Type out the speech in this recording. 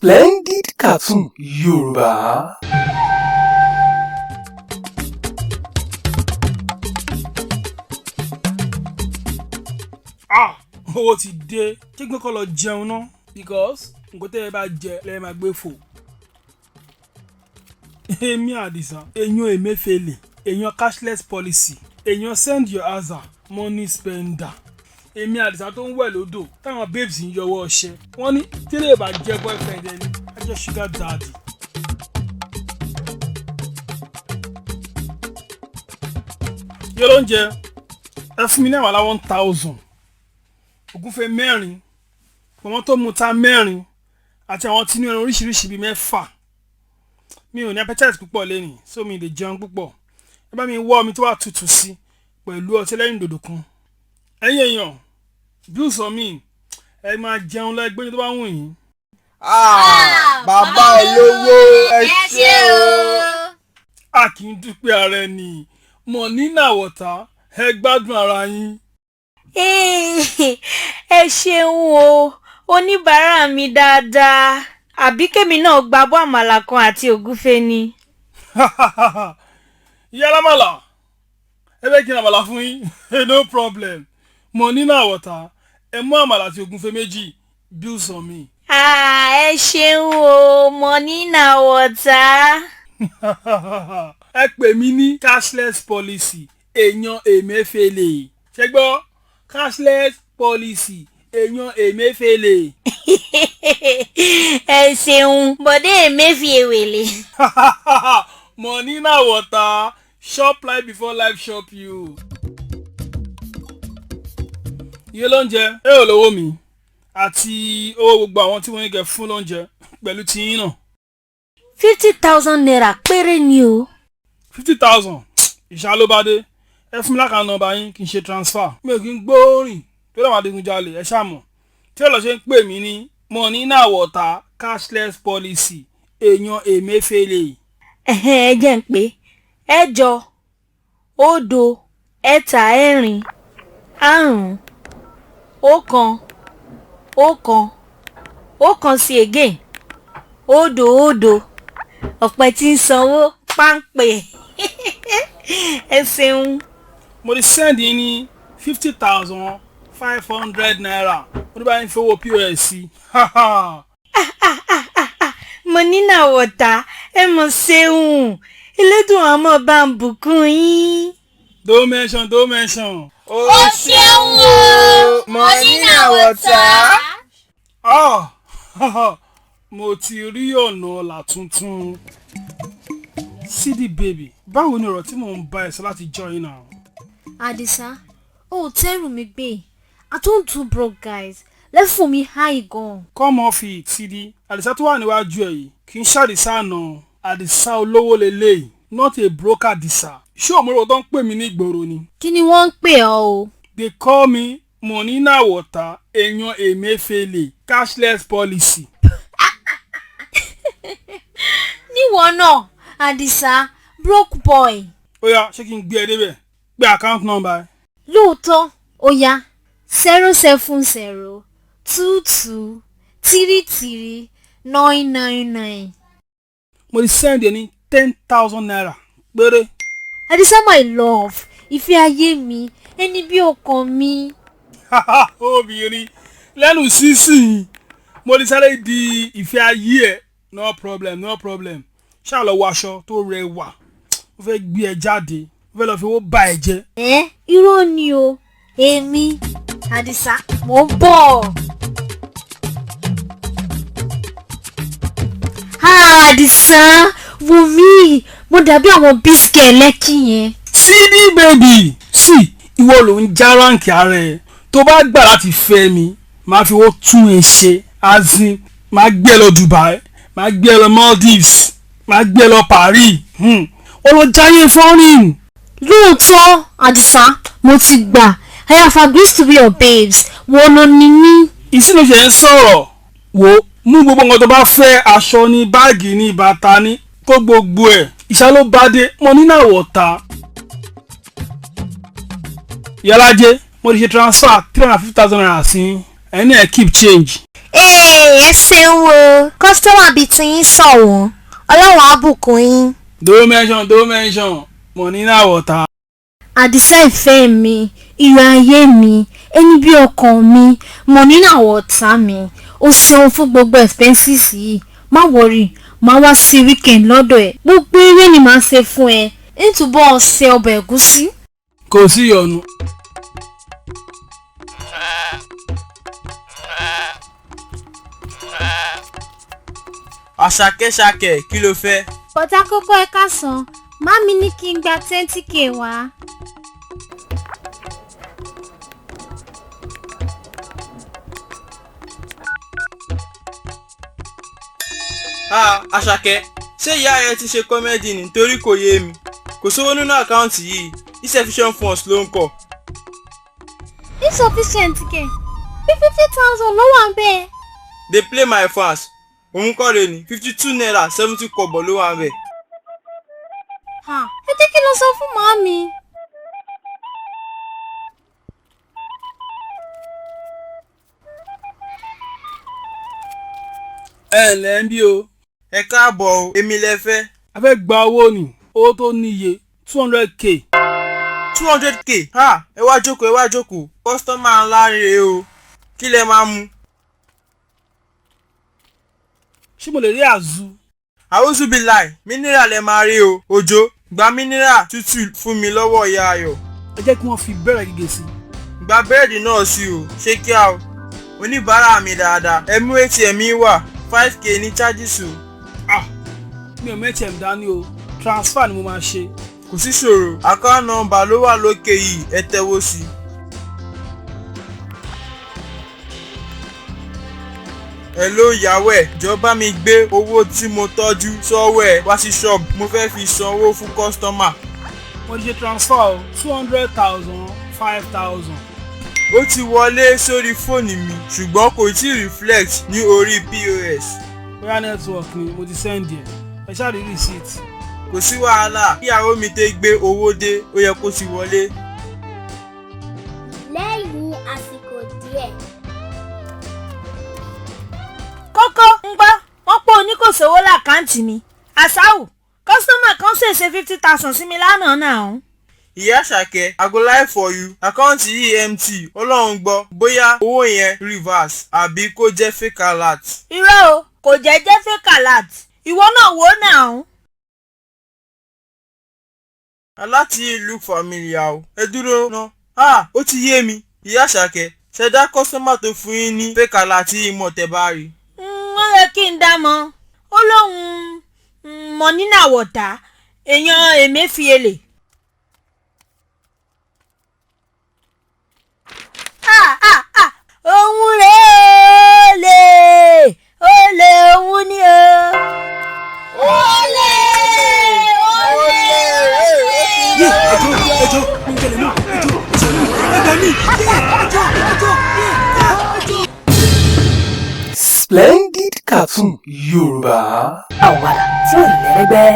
Splendid Cartoon Yorùbá. Ah, owó ti dé. Kí gbé kọ́ lọ jẹun ná, because nǹkan tẹ́ ẹ bá jẹ lẹ́ẹ̀ máa gbé fò. Èmi Àdìsá, èèyàn Emefiele, èèyàn cashless policy, èèyàn send your aza money spender. Èmi Àdìsá tó ń wẹ̀ lódò táwọn babes ń yọwọ́ ọṣẹ. Wọ́n ní tẹ́lẹ̀ bá jẹ́ boyfriend ẹni, á jẹ́ sugar daddy. Yọ lóúnjẹ, ẹ fún mi ní àwàlá 1000, ògúnfe mẹ́rin, pọ̀nmọ́ tó mu ta mẹ́rin, àti àwọn tinú ẹran oríṣiríṣi bíi mẹ́fà. Mi ò ní appetite púpọ̀ lẹ́nìí, so mi lè jẹun púpọ̀. Ẹ bá mi wọ́ omi tó wà tutù sí pẹ̀lú ọtí ẹlẹ́rìndòdò kan. Ẹ̀yin èèyàn, bills on me. Ẹ máa jẹun lẹ́gbẹ́ tó bá wù yín. Ah, bàbá olówó, ẹ ṣé o. A kì í dúpẹ́ ara ẹni. Mọ̀ nínà àwọ̀tá, ẹ gbádùn ara yín. Ẹ ṣeun o, oníbàárà mi dáadáa. Àbí kémi náà gba abọ́ àmàlà kan àti ògúfe ni? Ìyá alámàlà, ẹ fẹ́ kí n àmàlà fún yín? No problem. Mọ̀ nínú àwọ̀tá, ẹ mú àmàlà àti ògúnfe méjì. Bills on me. Ah, ẹ ṣeun o, mọ̀ nínà àwọ̀tá. Ẹ pè mí ní cashless policy, èèyàn Emefiele. Ṣé gbọ́? Cashless policy, èèyàn Emefiele. Ẹ ṣeun, bọ̀dé Emefiele. Mọ̀ nínú àwọ̀tá, shop life before life shop you. Iye lóúnjẹ ẹ ò lówó mi àti owó gbogbo àwọn tí wọ́n ní kẹ́ fún lóúnjẹ pẹ̀lú tiyín náà. ₦50,000 péré ni o. 50,000, ìṣá ló bá dé. Ẹ fún mi l'account number yín kí n ṣe transfer. Mi ò kí ń gbóòrìn tó dáwọn adigunjalè, ẹ ṣàmọ̀ tí ọ̀lọ́ ṣe ń pè mí ní money na water, cashless policy, èèyàn Emefiele. Ẹ̀hẹ́n, ẹ jẹ́ ń pé ẹ̀jọ, òdo, ẹ̀ta, ẹ̀rin, àrún, ọ̀kan, ọ̀kan, ọ̀kan sí again, òdo, òdo, ọ̀pẹ tí ń sanwó páńpẹ́. Ẹ ṣeun. Mo ti send yín ní ₦50,500. Mo ní báyìí ń fowó POS sí. Money na water, ẹ mọ̀ ṣeun. Elédùn àmọ́ bá ń bùkún yín. Don't mention, don't mention. Ó ṣeun o, money na water. Ah, mo ti rí ọ̀nà ọ̀la tuntun. CD baby, báwo ni ọ̀rọ̀ tí mò ń bá ẹ sọ láti join now? Àdìsá, ó tẹ́rù mi gbé. I don't do broke guys. Level mi high gan. Come off it, CD. Àdìsá tó wà níwájú ẹ̀ yìí kì í ṣàdìsá àná. Àdìsá olówó leléyìí, not a broke Àdìsá. Ṣé òmùrò tó ń pè mí ní ìgboro ni? Kí ni wọ́n ń pè ọ́ o? They call me money na water, èèyàn Emefiele, cashless policy. Níwọ náà, Àdìsá, broke boy. Ó yá, ṣé kí n gbé ẹ débẹ̀? Gbé account number ẹ. Lóòótọ́, ó yá, 0702233999. Mo ti send ẹ ní ₦10,000 péré. Àdìsá, my love, ìfẹ́ ayé mi, ẹni bí ọkàn mi. Obìnrin lẹ́nu sísìn, mo ti sáré di ìfẹ́ ayé ẹ̀. No problem, no problem. Ṣáà lọ wọ aṣọ tó rẹwà. Mo fẹ́ gbé ẹ jáde, mo fẹ́ lọ fi owó bá ẹ jẹ́. Ẹ irọ́ ni o, èmi Àdìsá, mò ń bọ̀. Ah, Àdìsá, wò mí, mo dàbí àwọn bísíkẹ̀ lẹ́kì yẹn. CD baby, sí ìwọ ló ń já rank ara ẹ. Tó bá gbà láti fẹ́ mi, máa fi owó tún ẹ ṣe azin. Máa gbé ẹ lọ Dubai, máa gbé ẹ lọ Maldives, máa gbé ẹ lọ Paris. Ó lọ jáyé foreign. Lóòótọ́, Àdìsá, mo ti gbà. I have agreed to be your babes. Wọ́n ló ní mí. Ìsínú ṣe ń sọ̀rọ̀. Wò ó, mú gbogbo nǹkan tó bá fẹ́, aṣọ ní, báàgì ní, bàtà ní, kó gbogbo ẹ̀. Ìṣá ló bá dé, mo ní náà wọ̀ta. Yọlájẹ́, mo ti ṣe transfer ₦350,000 sí ẹni ẹ̀. Keep change. Ee, ẹ ṣeun o, customer bíi tiyín ṣọ̀wọ́n, Ọlọ́run á bùkún yín. Don't mention, don't mention, money na water. Àdìsá ìfẹ́ mi, iyọ̀ ayé mi, ẹni bí ọkàn mi, mọ̀ nínú àwọn ọ̀tá mi. O ṣeun fún gbogbo expenses yìí. Má worry, màá wá sí weekend lọ́dọ̀ ẹ̀. Gbogbo eré ni màá ṣe fún ẹ. Nítúbọ̀ ṣe ọbẹ̀ ẹ̀gúsí. Kò sí ìyọnu. Àṣàkẹ́ṣàkẹ́, kí ló fẹ́? Bọ̀dá Kókó, ẹ káàsán, màámi ní kí n gba 20K wá. Ah, Àṣàkẹ́, ṣé ìyá rẹ ti ṣe comedy ni? Torí kò yé mi. Kò sówó nínú account yìí, insufficient funds ló ń kọ. Insufficient kẹ̀, bí 50,000 ló wà ńbẹ̀. Dey play, my fans. Òun kọ́ rè ní ₦52.70 ló wà ńbẹ̀. Ẹ jẹ́ kí n lọ sọ fún màámi. Ẹ ǹlẹ́ ń bí o. Ẹ káàbọ̀ o, èmi lẹ fẹ́. A fẹ́ gba owó ni, owó tó níye, 200K. 200K, ha! Ẹ wá jókòó, ẹ wá jókòó, customer ńlá rèé o. Kí lẹ máa mu? Ṣé mo lè rí àzu? Àwùsùbíláì, mineral lẹ máa rí o. Òjò, gba mineral tútù fún mi lọ́wọ́ ìyá Ayọ̀. Ẹ jẹ́ kí wọ́n fi bẹ́rẹ̀ gígé sí i. Gba búrẹ́dì náà sí o, ṣé kíá o. Oníbàárà mi dáadáa, ẹ mú ATM yín wá, 5K ní charges o. Ah, mi ò mú ATM dání o, transfer ni mo máa ṣe. Kò sí ṣòro, account number ló wà lókè yìí, ẹ tẹwó sí i. Hello ìyàwó ẹ̀, jọ̀ọ́ bá mi gbé owó tí mo tọ́jú sọ́wọ́ ẹ̀ wá sí ṣọ́ọ̀bù, mo fẹ́ fi sanwó fún customer. Mo ti ṣe transfer o, 200,000, 5,000. Ó ti wọlé sórí fóònù mi, ṣùgbọ́n kò tíì reflect ní orí POS. Bóyá network ni, mo ti send ẹ̀. Ẹ ṣáà rí receipt. Kò sí wàhálà, kí ìyàwó mi tó gbé owó dé, ó yẹ kó ti wọlé. Lẹ́yìn àsìkò díẹ̀. Kókó ń gbọ́, wọ́n pọ̀ oníkòsówó l'account mi. Àsáwù, customer kan ṣèṣe 50,000 sí mi lánàá náà. Ìyá Àṣàkẹ́, I go lie for you, account yìí empty, Ọlọ́run gbọ́, bóyá owó yẹn reverse àbí kó jẹ́ fake alert. Irọ́ o, kò jẹ́ fake alert. Ìwọ náà wò ó náà. Alert yìí look familiar o. Ẹ dúró ná. Ah, ó ti yé mi. Ìyá Àṣàkẹ́, ṣe dá customer tó fún yín ní fake alert yìí mọ̀ tẹ́ bá rí? Ó yẹ kí n dá mọ̀. Ó lóun mọ̀ nínú àwọ̀dá èèyàn Emefiele. Ah, ah, ah, òun rèé, olè olè, òun ni o. Olè olè olè. Yé, ẹjọ ẹjọ, mo ń tẹ̀lé mọ́, ẹjọ ìṣòro ẹgbẹ́ mi, yé, ẹjọ ẹjọ, yé, ẹjọ. Splendid Cartoon Yorùbá. Àwàdà tí ò lẹ́lẹ́gbẹ́.